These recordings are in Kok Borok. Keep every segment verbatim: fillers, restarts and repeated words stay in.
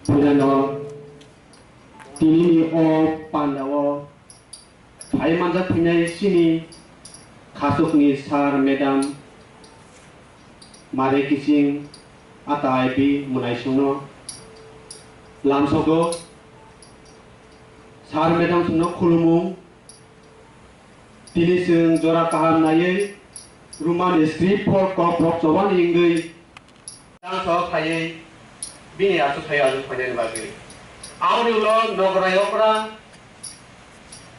Phirano tinini o pandao phai manjak phainai chini khasukni sir, madam, mare kiching ata I P mwnaisongno lamsogo. Sir, madam songno khulumung. Tini chwng jora kaham naiwi Roman script phor kok rok chobani wngwi dance o phaiwi bini achukthai o achuk phainani bagwi. Aboni ulo Nograi okra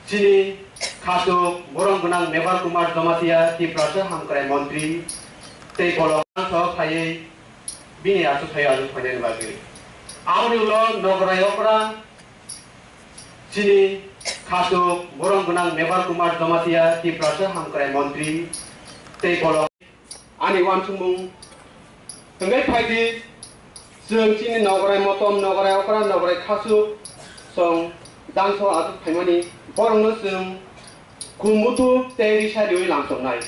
chini khasuk borom gwnang Mevar Kumar Jamatia, Tiprasa hamkrai montri tei bolong dance o phaiwi bini achukthai o achuk phainani bagwi. Aboni ulo Nograi okra chini khasuk borom gwnang Mevar Kumar Jamatia, Tiprasa hamkrai montri tei bolong. Ani uansukmung hwnkhe phaidi, chwng chini Nograi motom, Nograi okra, Nograi khasuk song dance o achuk phaimani borokno chwng khumutu tei risa riwi lamsoknai.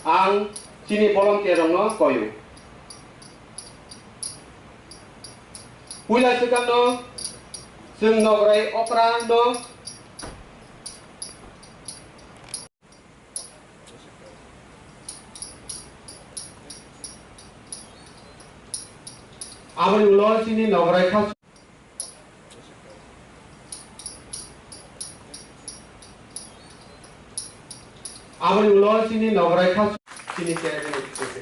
Ang chini volunteer rokno koio. Puila swkangno chwng Nograi okra no aboni ulo chini Nograi kha Aboni ulo chini Nograi kha chini chairman ni bisingtwi.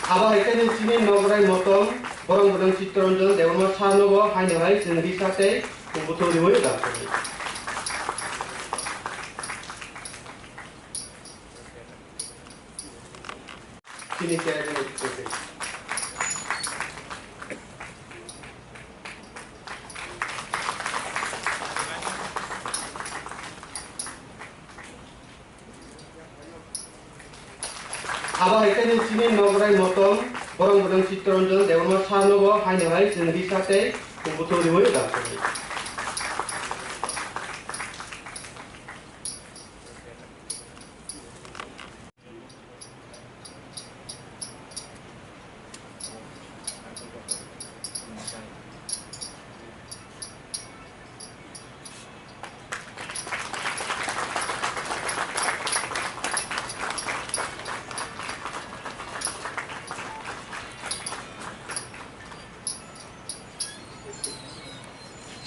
Abo hai khe chini Nograi motom borom gwnang Chittaranjan Debbarma sir no bo haino hai chwng risa tei buthung riwi rwkha. Chini chairman ni bisingtwi. Abo hai khe chini Nograi motom borom gwnang Chittaranjan Debbarma sir no bo haino hai chwng risa tei buthung riwi rwkha.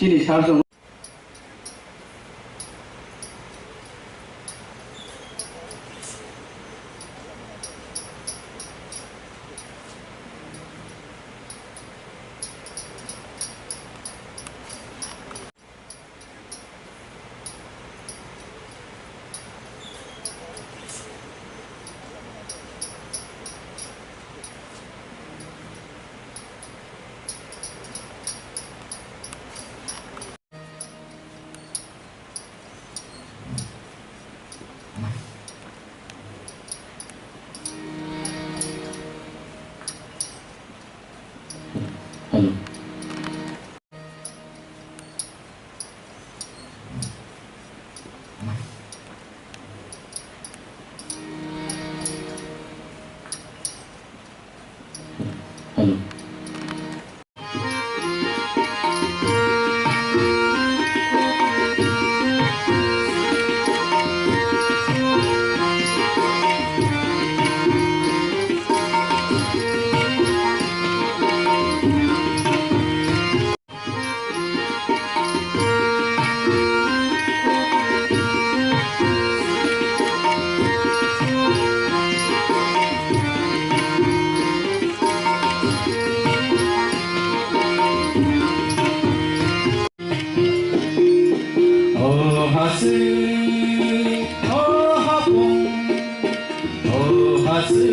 Chini sir song. Hello. Hello. O hasi, o hapung, o hasi,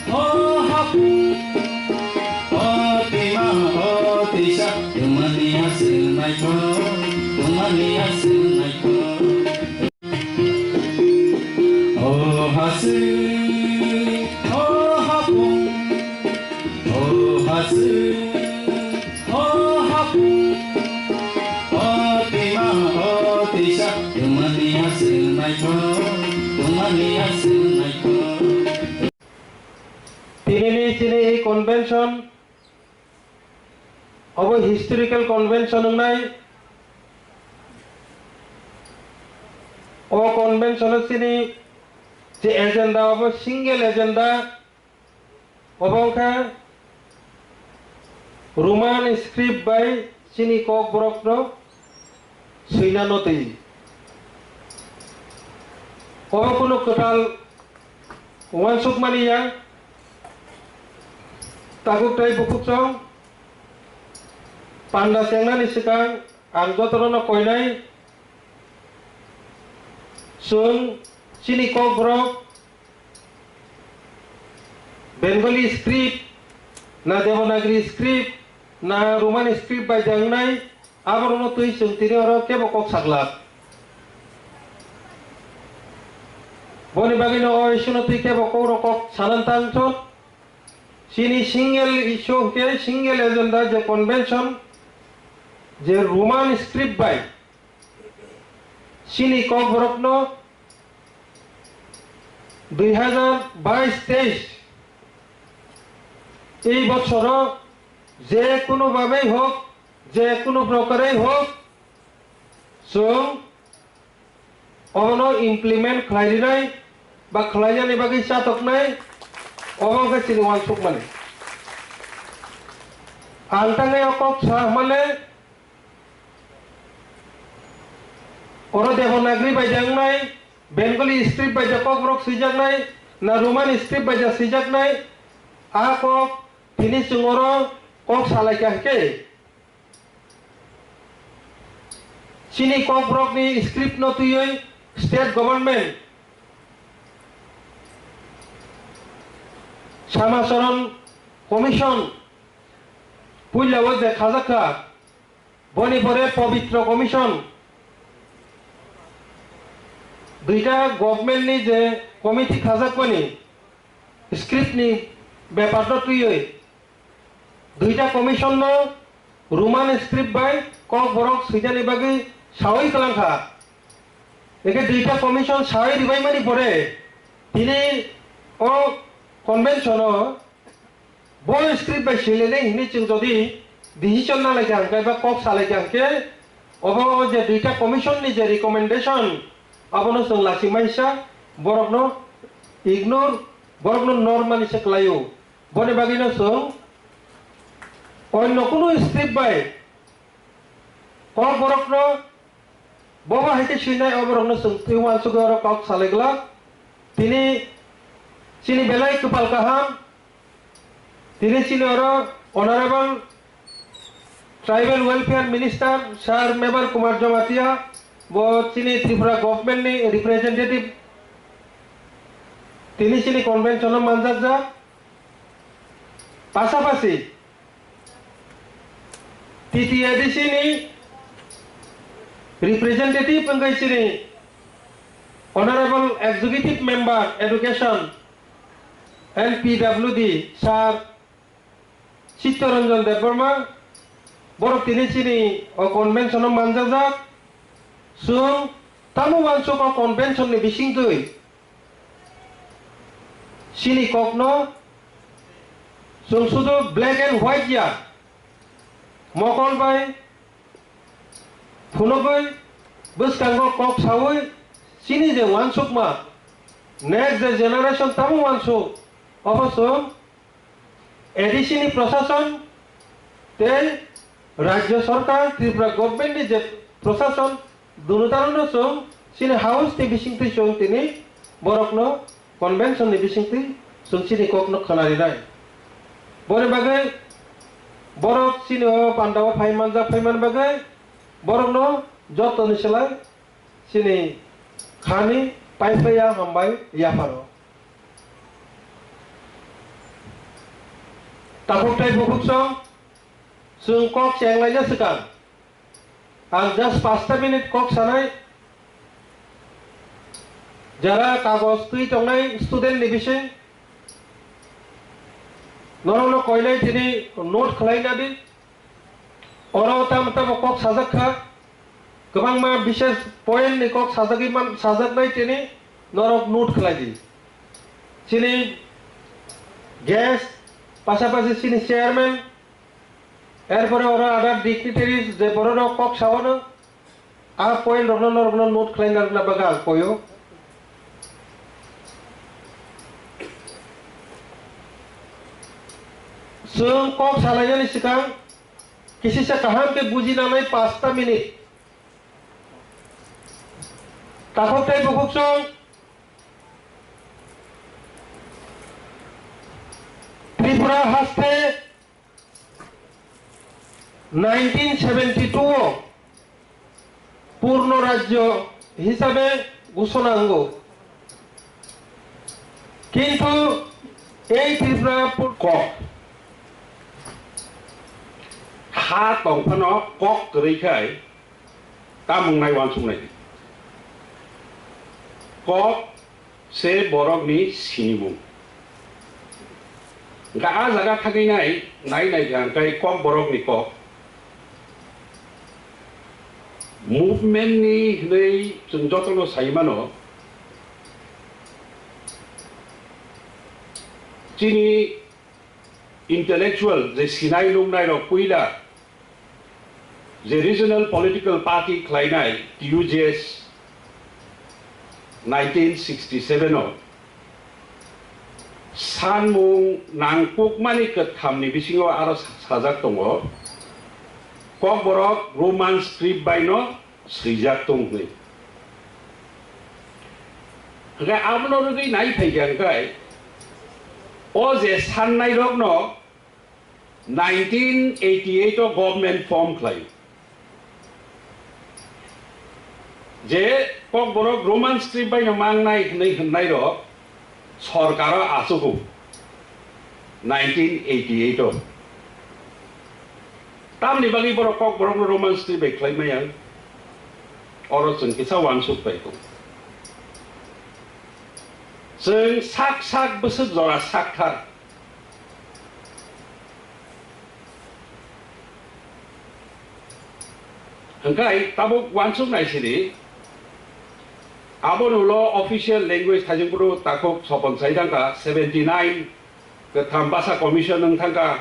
o hapung, o tima, o tisa, tumani hasi naikho, tumani hasi naikho. O hasi, o hapung, o hasi, o hapung, o tima. Tinini chini ei convention obo historical convention wngnai. O convention o chini je agenda, obo single agenda, obo wngkha Roman script bai chini Kokborokno swina no twi. Obo kunu kwtal uansukmani ya. Tabuk tei bukhuk chwng panda chengnani swkang ang jotono koinai, chwng chini Kokborok Bengali script na Devanagari script na Roman script bai jangnai, aborokno twi chwng tini oro kebo kok saglak. Boni bagwino o issue no twi kebo kok rok kok sanan tang thok. Chini single issue hwnkhe single agenda je convention, je Roman script bai chini Kokborokno dui hazar bais teis ei bochoro je kuno babei hok, je kuno prokarei hok, chwng obono implement khlai rinai ba khlainani bagwi chatoknai, obo wngkha chini uansukmani. Ang tangwi o kok sa hwnmale, oro Devanagari bai jangnai, Bengali script bai je Kokborok swijaknai, na Roman script bai je swijaknai, a kok tini chwng oro kok salaikha hwnkhe, chini Kokborokni script no twiwi state government Samacharan Commission puila o je khajakha, boni pore Pabitra Commission, duita government ni je committee khajakmani script ni bepar no twiwi, duita commission no Roman script bai Kokborok swinani bagwi sawi kwlangkha. Eke duita commission sawi ribaimani pore tini o convention o bo script bai swilainai hinwi chwng jodi decision nalaikha hwnkhe ba kok salaikha hwnkhe, obo je duita commission ni je recommendation, abono chwng lachimaisa, borokno ignore, borokno normally se kwlaio. Boni bagwino chwng onno kunu script bai Kokborokno bobo hai khe swinai, oborokno chwng twi uansukwi oro kok salai glak. Tini chini belai kwpal kaham, tini chini oro Honorable Tribal Welfare Minister Sir Mebar Kumar Jamatia, bo chini Tripura Government ni representative, tini chini convention o manjakjak. Pasapasi T T A D C ni representative wngkha chini Honorable Executive Member Education and P W D Sir Chittaranjan Debbarma, borok tini chini o convention o manjajak. Chwng tamo uansuk o convention ni bisingtwi chini kokno chwng sudu black and white ya, mokol bai phunugwi bwskango kok sawi chini je uansukma, next je generation tamo uansuk, obo chwng A D C ni prosason tei Rajya Sarkar, Tripura Government ni je prosason, dunutano chwng chini house ni bisingtwi chwng tini borokno convention ni bisingtwi chwng chini kokno khwna rinai. Boni bagwi borok chini o panda o phai manjak, phai man bagwi borokno joto ni slai chini khani paiphlaiya hambai yapharo. Takhuk tei bukhuk song chwng kok chenglaina swkang. Ang just pasta minute kok sanai. Jara kagoj twi tongnai student ni bising norokno koinai tini note khlaina di. Oro tamo tamo kok sajak kha. Kwbangma bishes point ni kok sajagwi man, sajaknai tini norok note khlai di. Chini guest, pasapasi chini chairman, erpore oro other dignitaries je borok rok kok sawano, a point rokno norokno note khlai narwkna bagwi ang koyo. Chwng kok salainani swkang kisisa kaham khe buji nanai pasta minute. Takhuk tei bukhuk chwng Tripura haste nineteen seventy two o purno rajyo hisabe ghosona wngo. Kintu ei Tripura pur- Kok. Ha tong phano kok kwrwi khai tamung nai uansuk nai di. Kok se borokni sinimung. Hwnkhe a jaga thangwi nai, nai nai kha hwnkhe kok borokni kok. Movement ni hwnwi chwng jotono sai mano. Chini intellectual je sinai nuknai rok puila je regional political party khlainai T U J S nineteen sixty seven o sanmung nangkukmani kwthamni bisingo aro sa-, sajak tongo, Kokborok Roman script baino swijak tong hwnwi. Hwnkhe abono rwgwi nai phaikha hwnkhe o je sannairokno nineteen eighty eight o government form khlai. Je Kokborok Roman script baino mangnai hwnwi hwnnairok sorkaro achugo nineteen eighty eight o. Tamni bagwi borok Kokborokno Roman script bai khlai maya? Oro chwng kisa uansuk bai kho. Chwng sak sak bwswk jora sakthar. Hwnkhe tabuk uansuk nai sidi, aboni ulo official language thaijwng phuru takhuk sopon sai thangkha, seventy nine kwtham basa commission wng thangkha,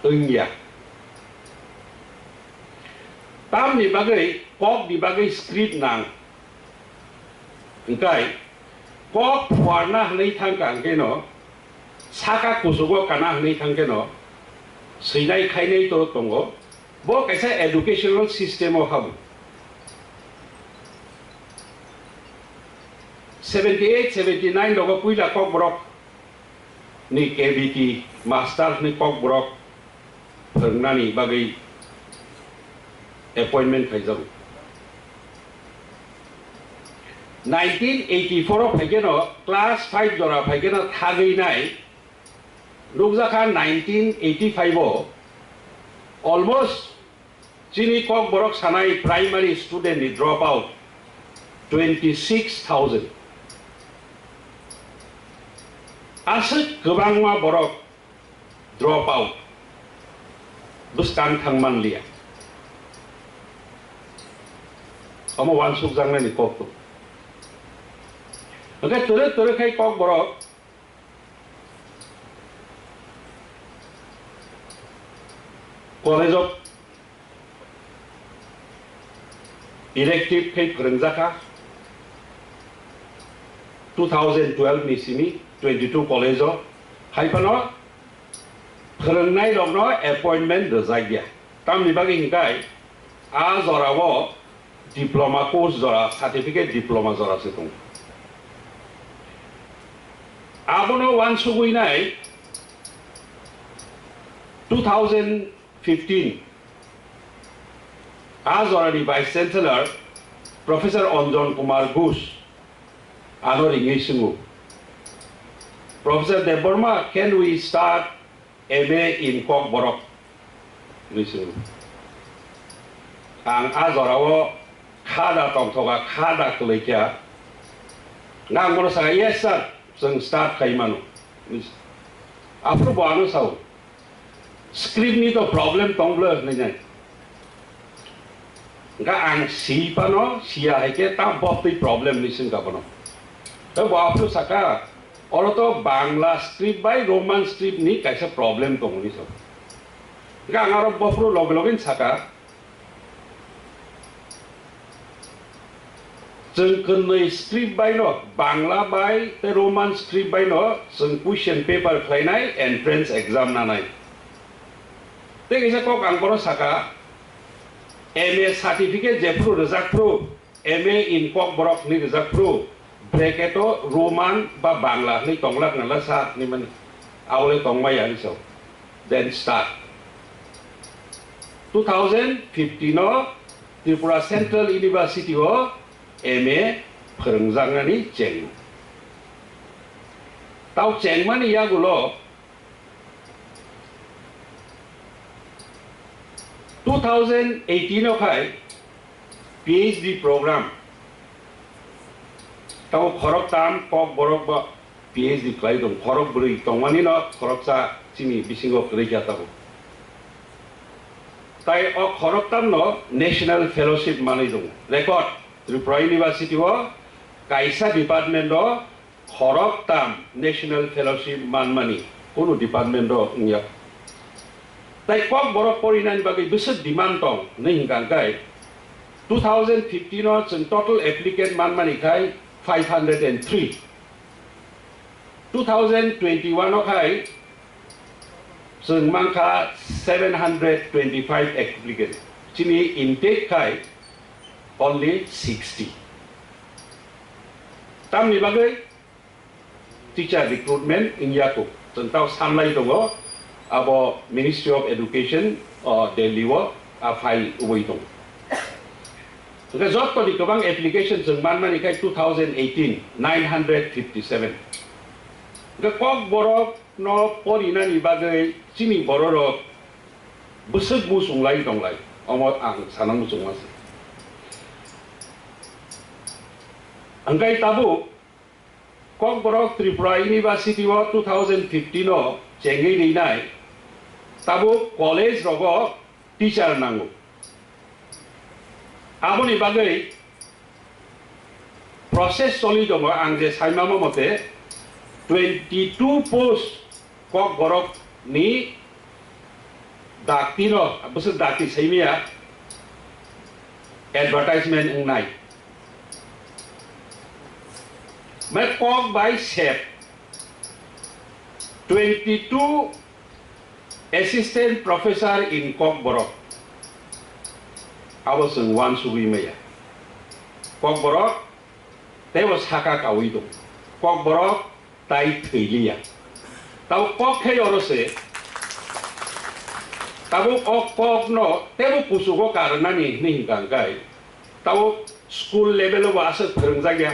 wngya. Tamni bagwi kokni bagwi script nang. Hwnkhe kok phuarna hwnwi thangkha hwnkhe no, saka kuchugo kana hwnwi thangkhe no, swinai khainai to tongo, bo kaisa educational system o habo. Seventy eight, seventy nine rogo puila Kokborok ni K B T master ni Kokborok phwrwngnani bagwi appointment khaijago. Nineteen eighty four o phaikeno class five jora phaikeno thagwi nai nukjakha nineteen eighty five o almost chini Kokborok sanai primary student ni drop out twenty six thousand. Aswk kwbangma borok drop out, bwskang thang manliya. Omo uansukjaknani kok tongo. Hwnkhe twrwk twrwk khai Kokborok College of Elective khe phwrwngjakha two thousand twelve ni simi twenty two college o, hai phano phwrwngnai rokno appointment rwjakya. Tamni bagwi hwnkhe a jorao diploma course jora, certificate diploma jora se tongo. Abono uansugwi nai two thousand fifteen a jorani Vice Chancellor Professor Anjan Kumar Ghosh ano ringwi swngo, "Professor Debbarma, can we start M A in Kokborok?" hinwi swngo. Ang a jorao kha da tongthoka, kha da kwlwikha. Nang bono saka, "Yes sir, chwng start khai mano." Aphuru bo ano sao, "Script ni to problem tong bwle," hinwi nai. Hwnkhe ang si phano siya hai khe ta botwi problem ni swngkha bono. Tei bo aphuru saka, oro to Bangla script bai Roman script ni kaisa problem tongo ni so. Hwnkhe ang aro bophuru loge loge ni saka, chwng kwnwi script bai no, Bangla bai tei Roman script bai no chwng question paper khlainai, entrance exam nanai. Tei kaisa kok ang bono saka, M A certificate jephru rwjak phru, M A in Kokborok hinwi rwjak phru, bracket o Roman ba Bangla hinwi tonglak nala sa hinwi mani, abole tongmaya hinwi sao. Then start. Two thousand fifteen o Tripura Central University o M A phwrwngjaknani chengno. Tao chengmani yagulo two thousand eighteen o khai P H D program, tamo khoroktam Kokborok ba P H D khlai tong, khorok bwrwi tongmani no khoroksa chini bisingo kwrwi kha tabuk. Tai o khoroktam no National Fellowship manwi tongo. Record, Tripura University o kaisa department o khoroktam National Fellowship manmani kunu department o wngya. Tai Kokborok porinani bagwi bwswk demand tong hinwi hwnkha hwnkhe two thousand fifteen o chwng total applicant manmani khai five hundred and three. Two thousand twenty-one o khai chwng mankha seven hundred twenty-five applicant. Chini intake khai only sixty. Tamni bagwi teacher recruitment wngya kho. Chwng tao sanlai tongo, abo Ministry of Education, o, Delhi o a file ubui tongo. Hwnkhe jottoni kwbang application chwng manmani khai two thousand eighteen, nine hundred fifty-seven. Hwnkhe Kokborok no porinani bagwi chini bororok bwswk muchunglai tonglai, omo ang sana muchungma se. Hwnkhe tabuk Kokborok Tripura University o two thousand fifteen o chengwi rinai, tabuk college rogo teacher nango. Aboni bagwi process choli tongo, ang je saimamo mote twenty two post Kokborok ni dakti no, bwswk dakti saimaya advertisement wngnai. Mai kok bai sep twenty two Assistant Professor in Kokborok. Abo chwng uansugwi maya. Kokborok teibo saka kaui tong. Kokborok tai thwiliya. Tabo kok khe oro se. Tabo o kok no teibo kuchugo karnani hinwi hwnkha hwnkhe. Tabo school level o bo aswk phwrwngjak ya,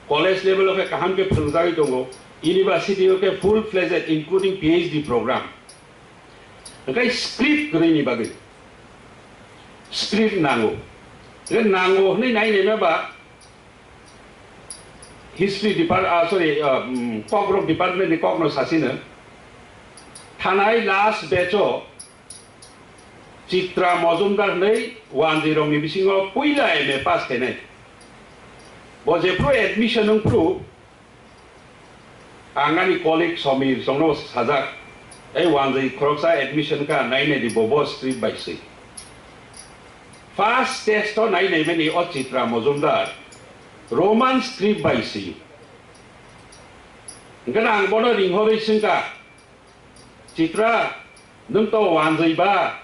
college level o khe kaham khe phwrwngjagwi tongo, university o khe full fledged including P H D program. Hwnkhe script kwrwini bagwi script nango. Hwnkhe nango hwnwi nai naima ba history depart-, ah, sorry, ah, mm, Kokborok department ni kokno sasino thanai last batch o Chitra Mojumdar hwnwi wanjwi rokni bisingo puila M A pass khainai. Bo jephru admission wngphru, ang ani colleague Somir chongno sajak, "Ei wanjwi khoroksa admission kha, nai nai di bo, bo script bai swi." First test o nai nai mani o Chitra Mojumdar Roman script bai swi. Hwnkhe ang bono ringhorwi swngkha, "Chitra, nwng to wanjwi ba?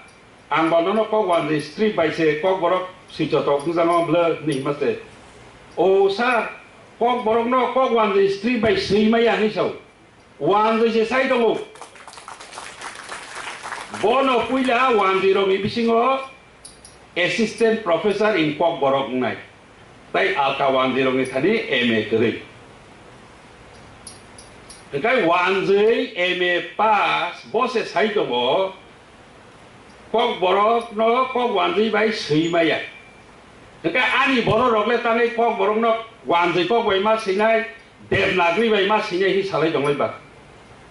Ang ba nono kok wanjwi script bai se Kokborok swichotok wngjakno bwle?" hinwi hima se. "O sir, Kokborokno kok wanjwi script bai swi maya," hinwi sao. Wanjwi se sai tongo. Bono puila wanjwi rokni bisingo Assistant Professor in Kokborok wngnai, tei alka wanjwi rokni thani M A kwrwi. Hwnkhe wanjwi M A pass bo se sai tongo, Kokborokno kok wanjwi bai swi maya. Hwnkhe ani bororok le tangwi Kokborokno wanjwi kok bai ma swinai, Devanagari bai ma swinai hinwi salai tonglai ba.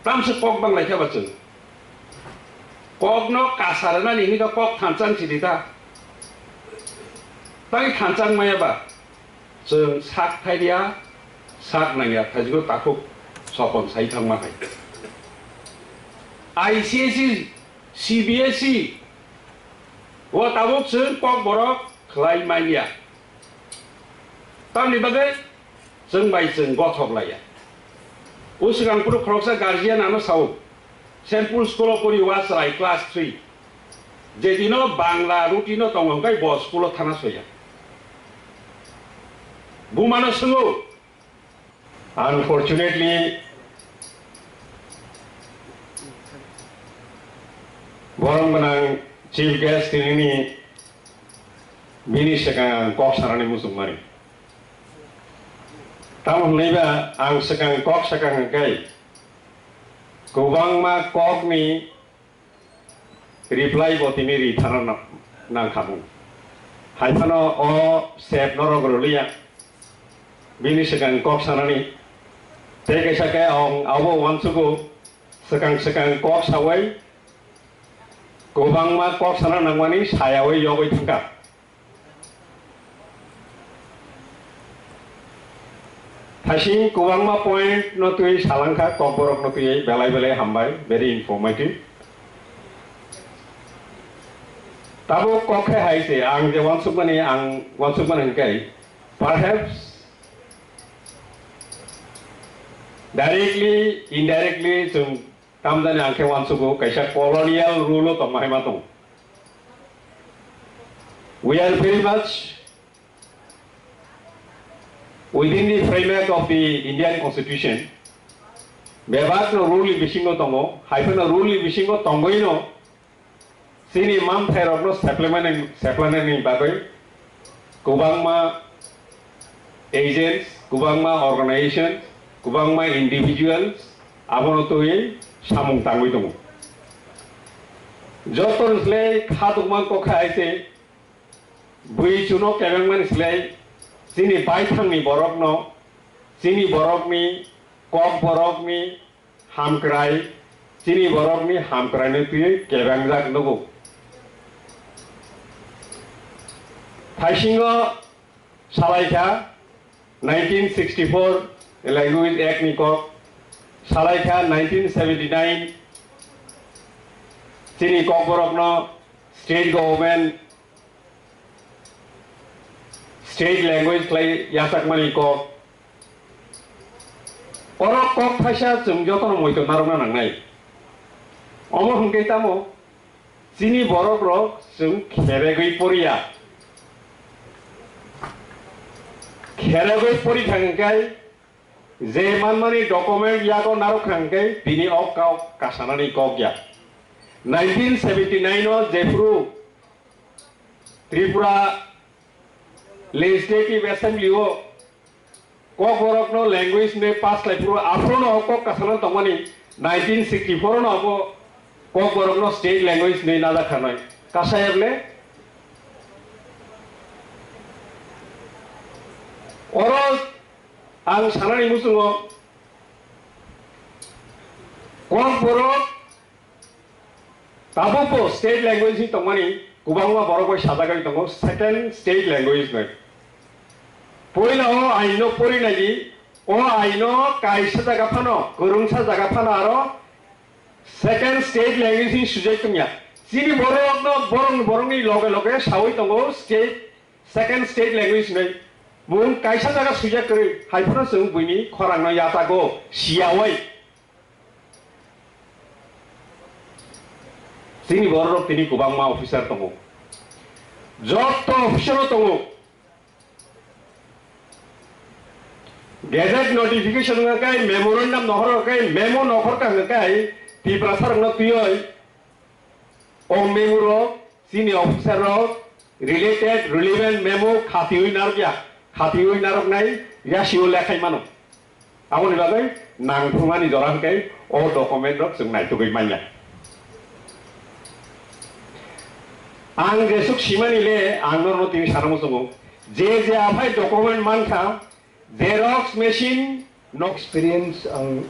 Tamswk kok bang lai kha ba chwng. Kokno kasa rwnani hwnwi kha kok thansa wng sidi ta. Tai thanchang maya ba, chwng sak thairia, sak nangya, thaijigo takhuk sopon sai thangma hai. I C S E, C B S E, o tabuk chwng kok borok khlai manya. Tamni bagwi chwng bai chwng gothok laiya. O swkang phuru khoroksa guardian ano sao, Saint Paul school o pori wa chwrai class three. Jedino Bangla routine o tongo hwnkhe bo school o thana soya. Bumano swngo. Unfortunately, borom gwnang chief guest tinini bini swkang ang kok sanani muchungmani. Tamo hwnwi ba ang swkang kok swkang hwnkhe kwbangma kokni reply bo tini ri thana na-, nangkhamu. Hai phano o sep norok rwliya. Bini swkang kok sanani. Tei kaisa khe ang abo uansugo swkang swkang kok sawi kwbangma kok sana nangmani sayawi yogwi thangkha. Thaising kwbangma point no twi salangkha, kokborok no twi belai belai hambai, very informative. Tabuk kok khe hai se, ang je uansukmani, ang uansukmani hwnkhe, perhaps directly, indirectly, chwng tamjani ang khe uansugo, kaisa colonial rule o tongma hai ma tongo. We are very much within the framework of the Indian Constitution. Bebak no rule ni bisingo tongo, hai phano rule ni bisingo tongwi no chini manthai rok no seplaimani, seplainani bagwi kwbangma agents, kwbangma organizations, kwbangma individuals abono twiwi samung tangwi tongo. Joto ni slai kha tongma kok kha hai se bui chuno kebengmani slai chini baithangni borokno, chini borokni, kok borokni hamkrai, chini borokni hamkraino twiwi kebengjak nugo. Thaisingo salaikha nineteen sixty-four Language Act ni kok, salaikha nineteen seventy-nine chini kokborokno state government state language khlai yachakmani kok. Oro kok thaisa chwng jotono moito narwkna nangnai. Omo hwnkhe tamo chini borok rok chwng kheregwi poriya. Kheregwi pori thang hwnkhe je manmani document yago narwk thang hwnkhe tini o kok kasanani kok ya. Nineteen seventy-nine o jephru Tripura Legislative Assembly o Kokborokno language hwnwi pass khlai phuru aphuru no kok kasano tongmani nineteen sixty-four no abo Kokborokno state language hwnwi najak khanai. Kasaya bole? Oro ang sanani muchungo Kokborok tabukbo state language ni tongmani kwbangma borok bai sajagwi tongo second state language bai. Puila o aino pori naidi, o aino kaisa jaga phano, kwrwngsa jaga phano aro second state language ni sujak tongya. Chini borokno borok, borokni loge loge sawi tongo state, second state language hinwi. Bung kaisa jaga sujak kwrwi, hai phano chwng buini khorangno yachago, siyawi. Chini bororok tini kwbangma officer tongo. Jotto officer o tongo. Gazette notification hwnkha kai, memorandum nohor hwnkha kai, memo nohor ka hwnkha kai, Tiprasa rokno twiwi o memo rok chini officer rok related relevant memo khatiwi narwkya, khatiwi narwknai yasio lekhai mano. Aboni bagwi nangthumani jora hwnkhe o document rok chwng naitugwi manya. Ang jesuk simani le ang norno tini sana muchungo, je je aphai document mankha, xerox machine, nok experience ang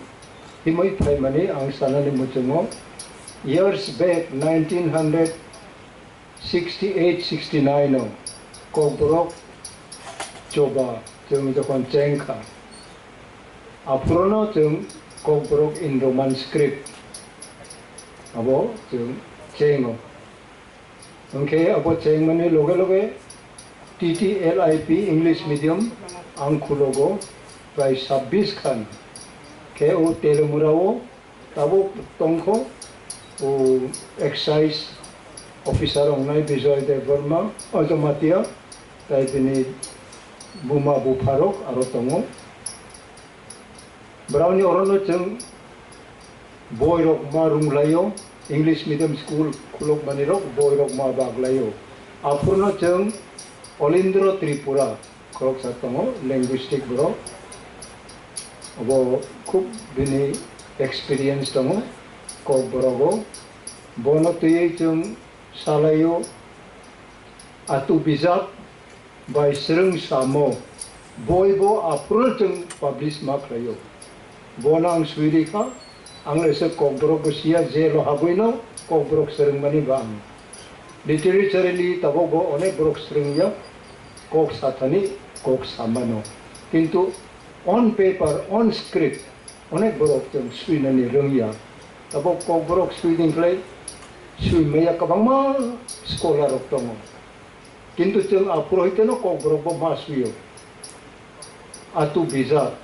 himwi phaimani ang sanani muchungo. Years back, nineteen hundred sixty-eight sixty-nine o Kokborok choba chwng jokhon cheng kha, aphurono chwng Kokborok in Roman script abo chwng chengo. Hwnkhe abo chengmani loge loge T T L I P English medium ang khulogo prai sabbish khan. Khe o Telemurao tabuk tongkho, o excise officer wngnai Bijoy Debbarma, o Jamatia, tai bini buma bupharok aro tongo. Borokni orono chwng boirok ma rwnglaio, English medium school khulukmanirok boirok ma baglaio. Aphuruno chwng Olindro Tripura, khoroksa tongo, linguistic borok. Obo khub bini experience tongo, Kokborogo. Bono twiwi chwng salaio, atu bijap bai swrwng samo, boibo aphuru chwng publish ma khlaio. Bono ang swi rikha, ang lese Kokborok bo siya, jail o habwino Kokborok swrwngmani ba ang. Literaturally tabukbo onek borok swrwngya, kok sathani kok samano. Kintu on paper, on script, onek borok chwng swinani rwngya. Tabuk Kokborok swiding khlai, swimaya kwbangma scholar rok tongo. Kintu chwng aphuru hai kheno Kokborok bo ma swiyo. Atu bijap,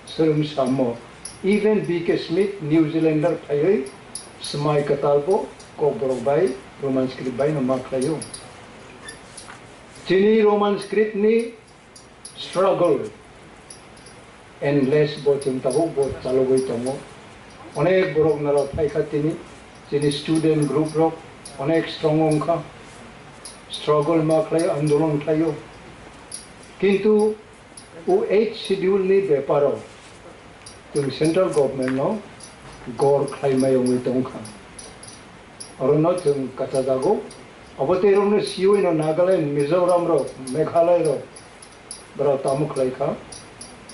swrwng samo, even B K Smith, New Zealander phaiwi swmai kwtal bo Kokborok bai Roman script bai no ma khlaio. Chini Roman script ni struggle endless bo chwng tabuk bo chalogwi tongo. Onek borok norok phaikha tini, chini student group rok onek strong wngkha, struggle ma khlai, andolon khlaio. Kintu o eighth schedule ni beparo chwng central government no gor khlai mai wngwi tongkha. Orono chwng kachajago. Abo tei rokno siwi no Nagaland, Mizoram rok, Meghalaya rok, borok tamo khlai kha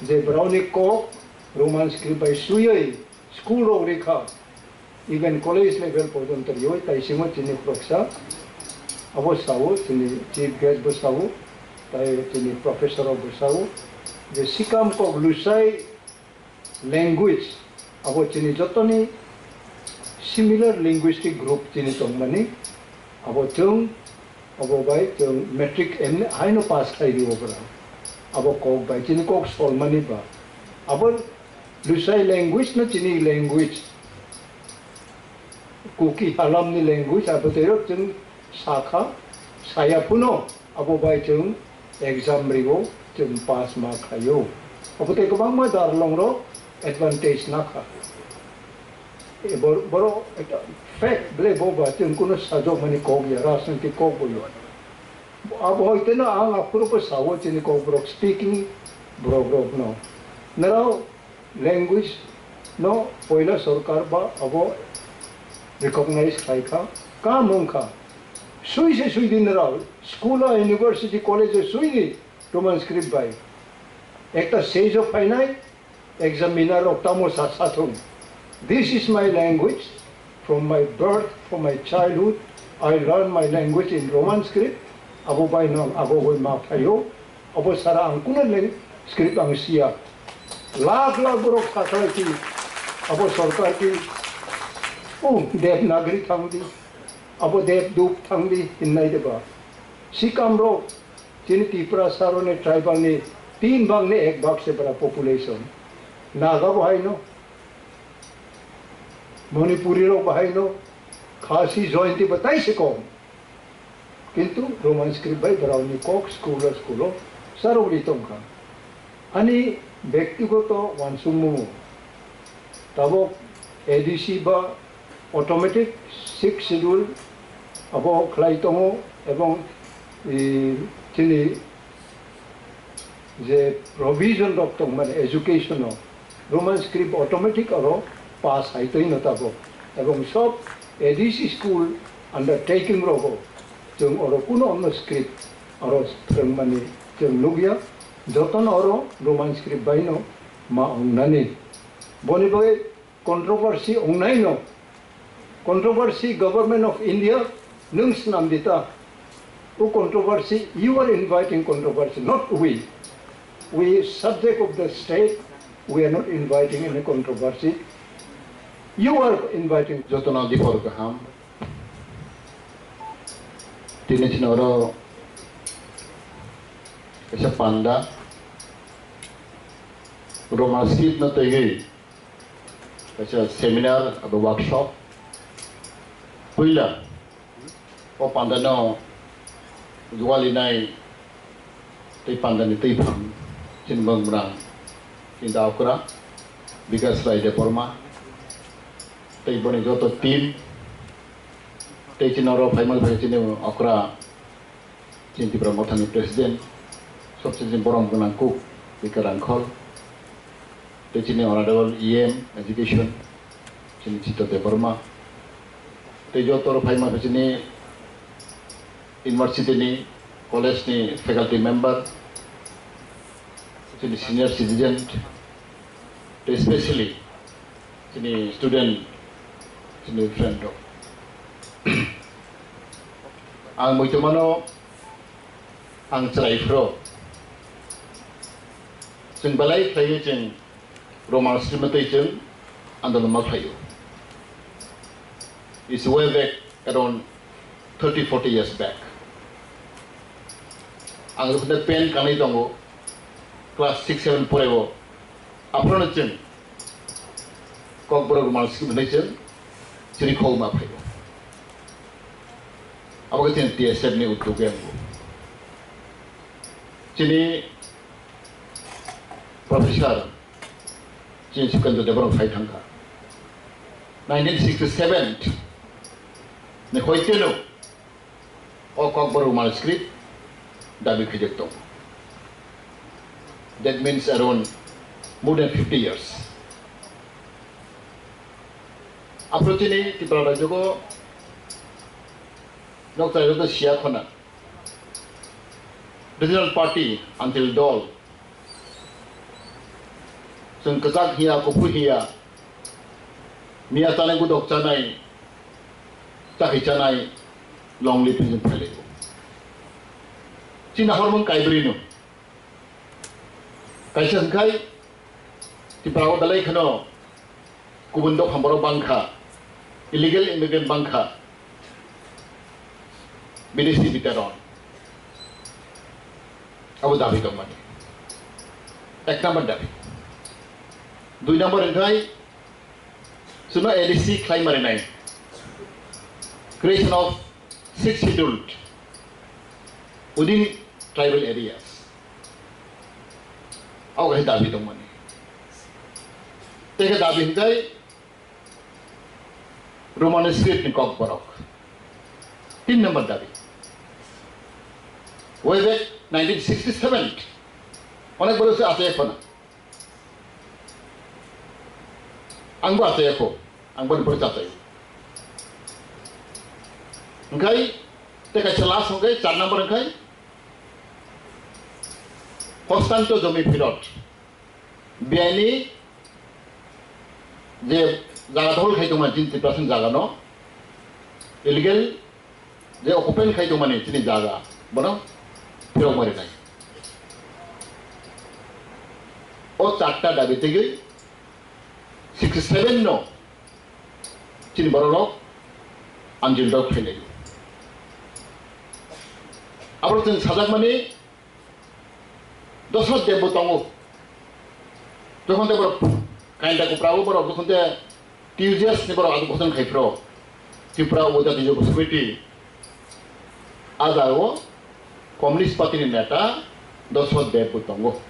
je borokni kok Roman script bai swiwi school rok rikha, even college level porjonto riwi. Tai simo chini khoroksa abo sao, chini chief guest bo sao, tai chini professor rok bo sao je sikam kok Lusai language, abo chini jotoni similar linguistic group chini tongmani, abo chwng, abo bai chwng matric emni haino pass khai rio bwrang. Abo kok bai chini kok solmani ba. Abo Lusai language no chini language, Kuki halamni language, abo tei rok chwng sakha, saya phano abo bai chwng exam rio, chwng pass ma khlaio. Abo tei kwbangma darlong rok advantage nakha. E bor-, borok ekta fact ble bo ba chwng kuno sajokmani kok ya, rajniti kok bo ya. Abo hoiteno ang aphuru bo sao chini kok borok speaking borok rokno. Norok language no poila sorkar ba abo recognize khlai kha, kam wng kha. Sui se sui di norok, school o, university, college o sui di Roman script bai. Ekta stage o phainai examiner rok tamo sa sathung. This is my language. From my birth, from my childhood, I learn my language in Roman script. Abo bai no ang abo bai ma phaio. Abo sara ang kuno lang-, script ang siya. Lakh lakh borok sakhlai ki, abo sorkar ki, oh, Devanagari thang di, abo Devdup thang di, hinnai de ba. Sikam rok, chini Tiprasa rok ni tribal ni tin bhag ni ek bhag se bara population. Naga bo hai no, Manipuri rok bo hai no, Khasi, Jainti bo tai se kom. Kintu Roman script bai borokni kok school o, school o charwgwi tongkha. Ani bektigoto wansukmung, tabok A D C ba automatic sixth schedule abo khlai tongo, ebong, e, chini je provision rok tong mani education o, Roman script automatic oro pass hai twi no tabok, ebong sob A D C school undertaking rogo chwng oro kuno onno script oro phwrwng mani chwng nukya, jotono oro Roman script bai no ma wngnani. Boni bagwi controversy wngnai no, controversy Government of India nwng swnam di ta. To controversy, you are inviting controversy, not we. We subject of the state, we are not inviting any controversy. You are inviting. Jotono dipor kaham. Tini chini oro kaisa panda Roman script no twiwi kaisa seminar abo workshop. Puila o panda no jualinai tei panda ni twiphang chini bwrang chini da okra Bikas Rai Debbarma tei boni joto team tei chini oro phaimani phai chini okra chini Tipra Mothani President, sobse chini borom gwnang kuk, Bika Rangkhol, tei chini Honorable E M Education, chini Chito Debbarma, tei joto rok phaima khe chini university ni, college ni faculty member, chini senior citizen, tei especially chini student, chini friend rok. Ang muitu mano, ang chwrai phro. Chwng belai khlaiwi chwng Roman script tei chwng andolon ma khlaio. It's way back around thirty, forty years back. Ang rukne pen kanwi tongo, class six, seven poreo. Aphrono chwng Kokborok Roman script hinwi chwng chirikhogma phaio. Abo khe chini T S F ni uddog yango. Chini Professor chini Sukendra Debbarma phai thangkha. Nineteen sixty-seven ni hoiteno o Kokborok Roman script dabi khaijak tongo. That means around more than fifty years. Aphro chini Tripura rajyo nokchai rok siya khona. Regional party until dol. Chwng kwchak hiya, kuphur hiya, miya chanai, gudok chanai, chakhi chanai, long live hinwi phailaibo. Chini hormung kaibrino. Kaisa hwnkhe Tripura o belai kheno kubun dophang borok bangkha, illegal immigrant bangkha, bidesi bitaron. Abo dabi tongmani. Ek number dabi. Dui number hwnkhe chwngno A D C khlai marinai. Creation of sixth scheduled within tribal areas. Abo kaisa dabi tongmani. Tei khe dabi hwnkhe Roman script ni Kokborok. Tin number dabi. Way back nineteen sixty-seven. Onek borok se achai khona. Angbo achai kho. Ang boni pore achai. Hwnkhe tei kaisa last hwnkhe char number hwnkhe Hostanto Jomi Phirot. Biaini je jaga dokhol khai tongmani chini three percent jaga no illegal je occupant khai tongmani chini jaga bono phirok marinai. O charta dabi twiwi sixty seven no chini borok rok Anjil dok khailai. Abo chwng sajakmani Dosrot Deb bo tongo. Jokhon te borok kainta kupra o borok jokhon te T U J S ni borok abo ghoson khai phro Tripura Upojati Yuva Samiti. A jaga o Communist Party ni neta Dosrot Deb bo tongo.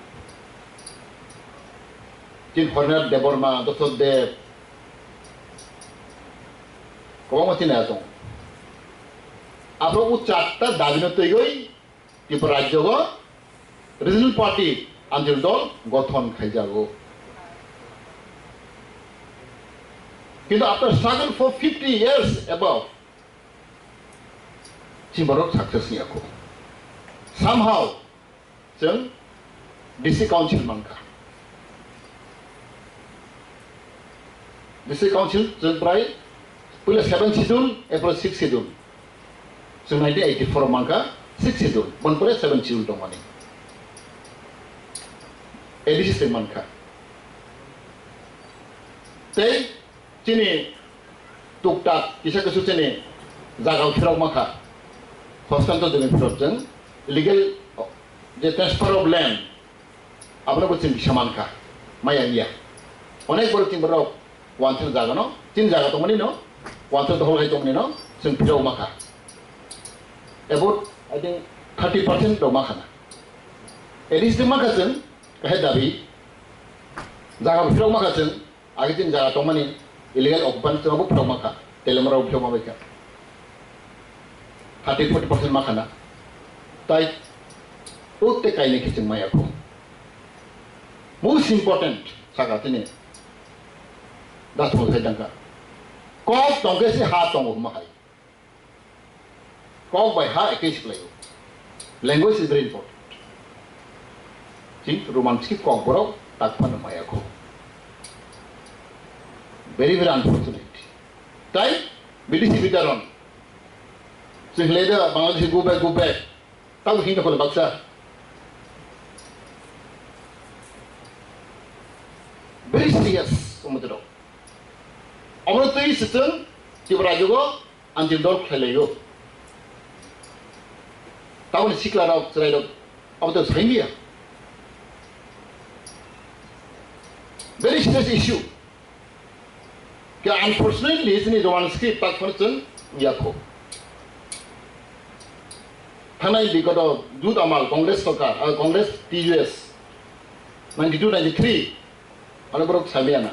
Tin Horinath Debbarma, Dosrot Deb, kwbangma chini tongo. Abo o charta dabi no twiwi Tripura rajyo o regional party Anjil dol gothon khaijago. Kintu after struggle for fifty years above, chini borok success wngya kho. Somehow, chwng D C Council mankha. D C Council chwng prai puila seven schedule, apro six schedule. Chwng nineteen eighty-four o mankha. Sixth Schedule, boni pore Seventh Schedule tongmani. A D C se mankha. Tei chini tuktak kisa kisu chini jaga phirok mankha. Hostantor jumi phirok jeng illegal je transfer of land, abono bo chini kisa mankha. Maya niya. Onek borok chini borok wanthani jaga no, chini jaga tongmani no, wanthani dohol khai tongmani no, chwng phirok mankha. About, I think, thirty percent rok mankha na. A D C se mankha chwng, kahai dabi. Jaga phirok mankha chwng, age chini jaga tongmani illegal occupant chwng abo phirok mankha, telemara phirok mankha. Thirty, forty percent mankha na. Tai, o te kainwi khe chwng maya kho. Most important, saka tini. Das mo sai dangka. Kok tongkhe se ha tongo huma hai. Kok bai ha ekhe siklaio. Language is very important. Chini Roman script Kokborok tak phano maya kho. Very, very unfortunate. Tai B D C bitaron. Chwng le da Bangladesh go back, go back. Tamo hino kono baksa. Very serious, omotero. Omo twi sitwng Tripura jugo anjil dol khlai laio. Tamoni sikla rok, chwrai rok, abo to saimia. Very serious issue. Khe unfortunately, chini Roman script tak phano chwng yakho. Thanai bigoto Jut Amal Congress sorkar, ah, Congress T U S ninety-two ninety-three, ano borok saimiyana.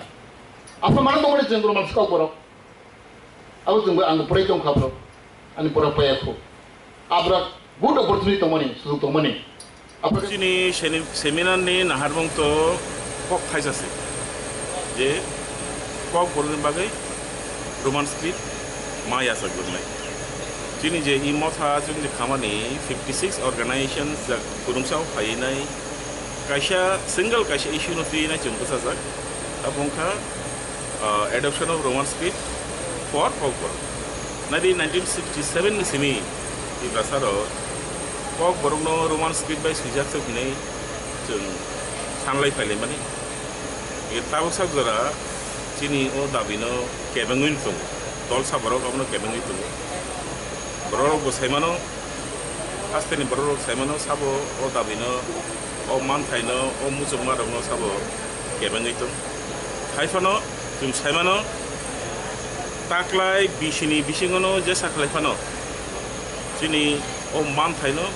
Apa mana tongmani chwng Roman script borok? Abo chwngbo ang pore tongkha borok. Ani pora paya kho. Abra good opportunity tongmani, sujuk tongmani. Abra chini seni-, seminar ni naharmung to kok thaisa se. Je Kokborokni bagwi Roman script ma yachak gongnai. Chini je i motha chwng je khamani fifty six organizations jak kurungsa o phainai kaisa single kaisa issue no twi nai chwng bwsajak. Abo wngkha ah, adoption of Roman script for Kokborok. Nadi nineteen sixty-seven ni simi Tiprasa rok Kokborok no Roman script bai swijak se hinwi chwng sanlai phailai mani. Ye tabuk sak jora chini o dabi no kebengwi tongo. Dol sa borok abono kebengwi tongo. Borok rok bo sai mano. Hasteni borok rok sai mano sabo o dabi no, o manthai no, o muchungma rok no sabo kebengwi tong. Hai phano chwng sai mano taklai bisini bisingo no jesa khlai phano chini o manthai no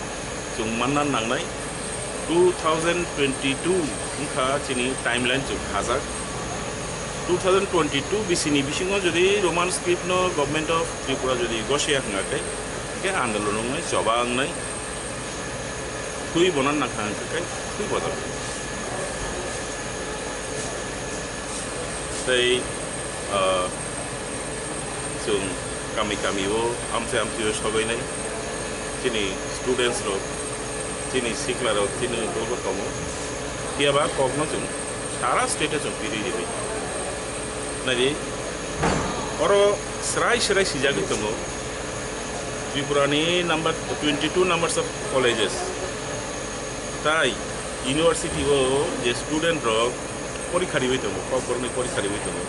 chwng manna nangnai. Two thousand twenty-two wngkha chini timeline chwng khajak. Two thousand twenty-two bisini bisingo jodi Roman script no Government of Tripura jodi gosya hwnkha khe, khe andolon wngnai, choba wngnai, thwi bono nangkha hwnkha khe thwi bodol. Tei, ah, chwng kami kami o amchai amchai o sobainai chini students rok, chini sikla rok, chini dol rok tongo. Phiya ba kok no chwng sara state o chwng pirwi ribai. Nai di, oro srai srai swijagwi tongo Tripura ni number twenty two numbers of colleges. Tai university o je student rok porikha riwi tongo, Kokborok ni porikha riwi tongo.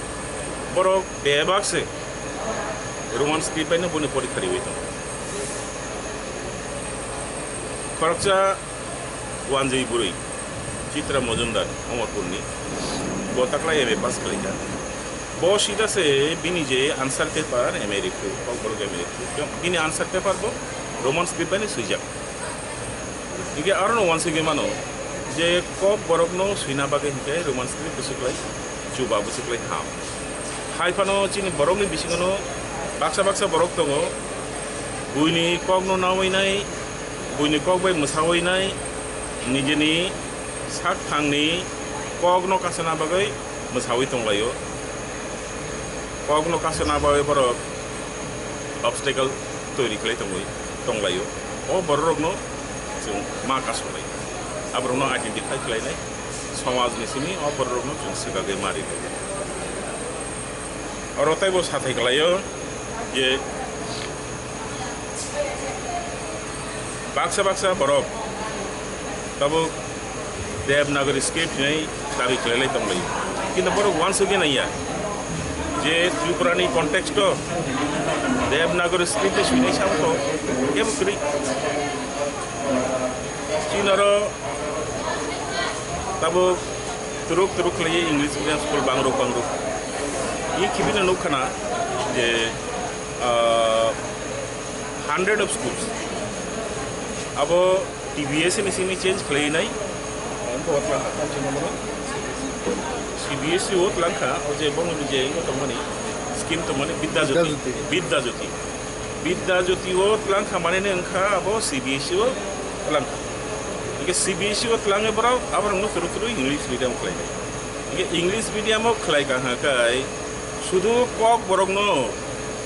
Borok bebak se Roman script bai no boni porikha riwi tongo. Khoroksa wanjwi bwrwi Chitra Majumdar Amarpur ni, bo taklai M A pass khlaikha. Bo sida se bini je answer paper M A rikhu, Kokborok M A rikhu. Bini answer paper bo Roman script bai no swijak. Hinkhe arono wansugwi mano je Kokborokno swina bagwi hinkhe Roman script bwswk lai chuba, bwswk lai ham. Hai phano chini borokni bisingono baksa baksa borok tongo, buini kokno nawi nai, buini kok bai mwsawi nai, nijini sak thangni kokno kasana bagwi mwsawi tonglaio. Kokno kasana bagwi borok obstacle toiri khlai tongwi tonglaio. O bororokno chwng ma kasolai. Aborokno identify khlainai, somajni simi o bororokno chwng swkagwi ma rinai. Oro teibo sathai khlaio je Baksa baksa borok tabuk Devanagari script hinwi dabi khlailai tonglai. Kintu borok uansukya naiya je Tripurani context o Devanagari script swinai samung kebo kwrwi. Chini oro tabuk turuk turuk khlaiwi English medium school bangruk bangruk. I khibino nukha na je, ah, hundred of schools. Abo T B S ni simi change khlainai. C B S E o tlangkha, o je bono je ino tongmani scheme tongmani Bidya Jyoti. Bidya Jyoti. Bidya Jyoti. Bidya Jyoti o tlangkha mane ne wngkha abo C B S E o tlangkha. Hingke C B S E o tlangwi borok aborokno turu turu English medium khlainai. Hingke English medium o khlai kha hwnka kai sudu kok borokno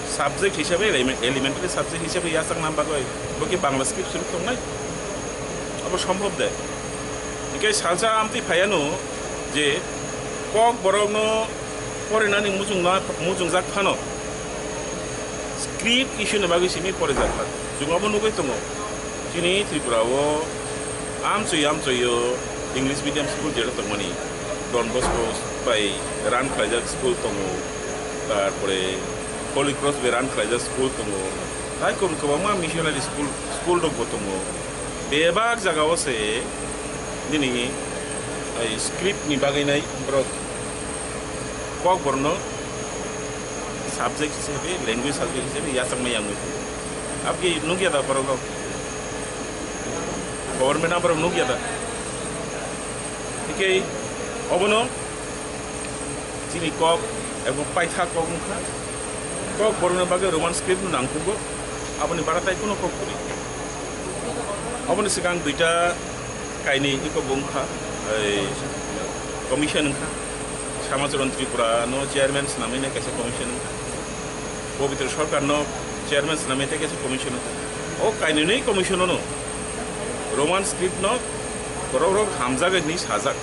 subject hisabe, elemen-, elementary subject hisabe yachakna bagwi bo khe Bangla script swrwk tongnai? Abo sombhob de? Hingke salsa amtwi phaiano je kok borokno porinani muchungna-, muchungjak phano script issue ni bagwi simi porijak kha. Chwng abo nugwi tongo. Chini Tripura o amchoi amchoi o English medium school jera tongmani, Don Bosco bai run khlaijak school tongo, tarpore Holy Cross bai run khlaijak school tongo, tei kwbang kwbangma missionary school, school rok bo tongo. Bebak jaga o se nini, ai, script ni bagwi nai borok kok borno subject hisabe, language subject hisabe yachakmai yangwi tongo. Aboni nukya da borok rok? Government aborok nukya da? Hingke obono chini kok ebo paitha kok wngkha. Kok borokni bagwi Roman script no nangkukgo, aboni bara tai kuno kok kwrwi. Oboni swkang duita kainwi iko bo wngkha, ei, commission wngkha. Samacharan Tripura no chairman swnamwi nai kaisa commission wngkha. Pobitro Sarkar no chairman swnamwi tei kaisa commission wngkha. O kainwi commission no Roman script no borok rok hamjak hinwi sajak.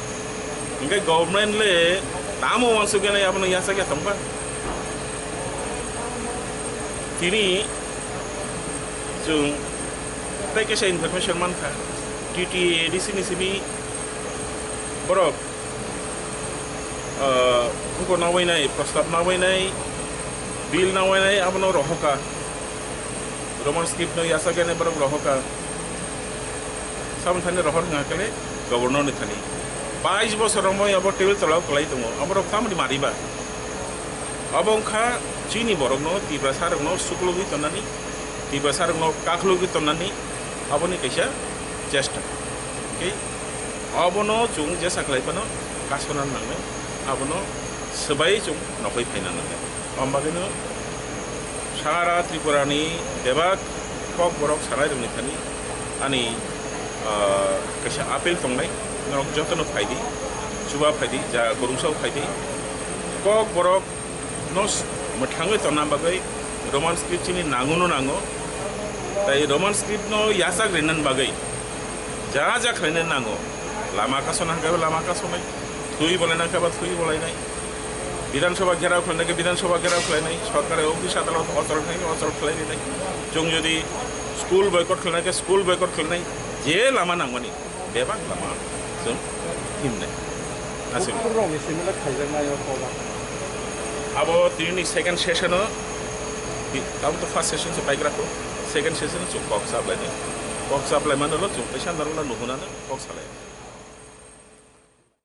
Hingke government le tamo uansukya nai abono yachakya tongba? Tini chwng tei kaisa information mankha, T T A D C ni simi borok, ah, hugo nawainai, prostab nawainai, bill nawainai, abono rohoka. Roman script no yachakya nai borok rohoka. Samung thani rohor hwnga khe governor ni thani. Bais bosor romwi abo table tola o kwlai tongo. Abo rok tamoni mariba? Abo wngkha chini borok no, Tiprasa rok no suklugwi tonnani, Tiprasa rok no kakhulugwi tonnani, aboni kaisa chesta. Tei abono chwng jesa khlai phano kasona nangnai, abono swbai chwng nokoi phaina nangnai. Omo bagwino sara Tripura ni bebak kok borok sanai rokni thani ani, ah, kaisa appeal tongnai, norok jotono phaidi, chuba phaidi, ja kwrwngsa o phaidi. Kok borok no s-, mwthangwi tonna bagwi Roman script chini nango no nango. Tai Roman script no yachak rinani bagwi ja ja khlaina nango. Lama kasona hwnkhe lama kasonai, thwi bolaina hwnkhe thwi bolainai. Bidhan Sabha gherao khlaina hwnkhe Bidhan Sabha gherao khlainai. Sorkar office adalat ochol khlainai, ochol khlainai. Chwng jodi school boycott khlaina hwnkhe school boycott khlainai. Je lama nangmani. Bebak lama chwng himnai. Aswk. Bukurokni simi le khaijaknai o koba. Abo tini second session o, di-, abo to first session se paigra ko, second session o chwng kok saplainai. Kok saplai mano lo chwng kaisa norok no nuhunano kok salai.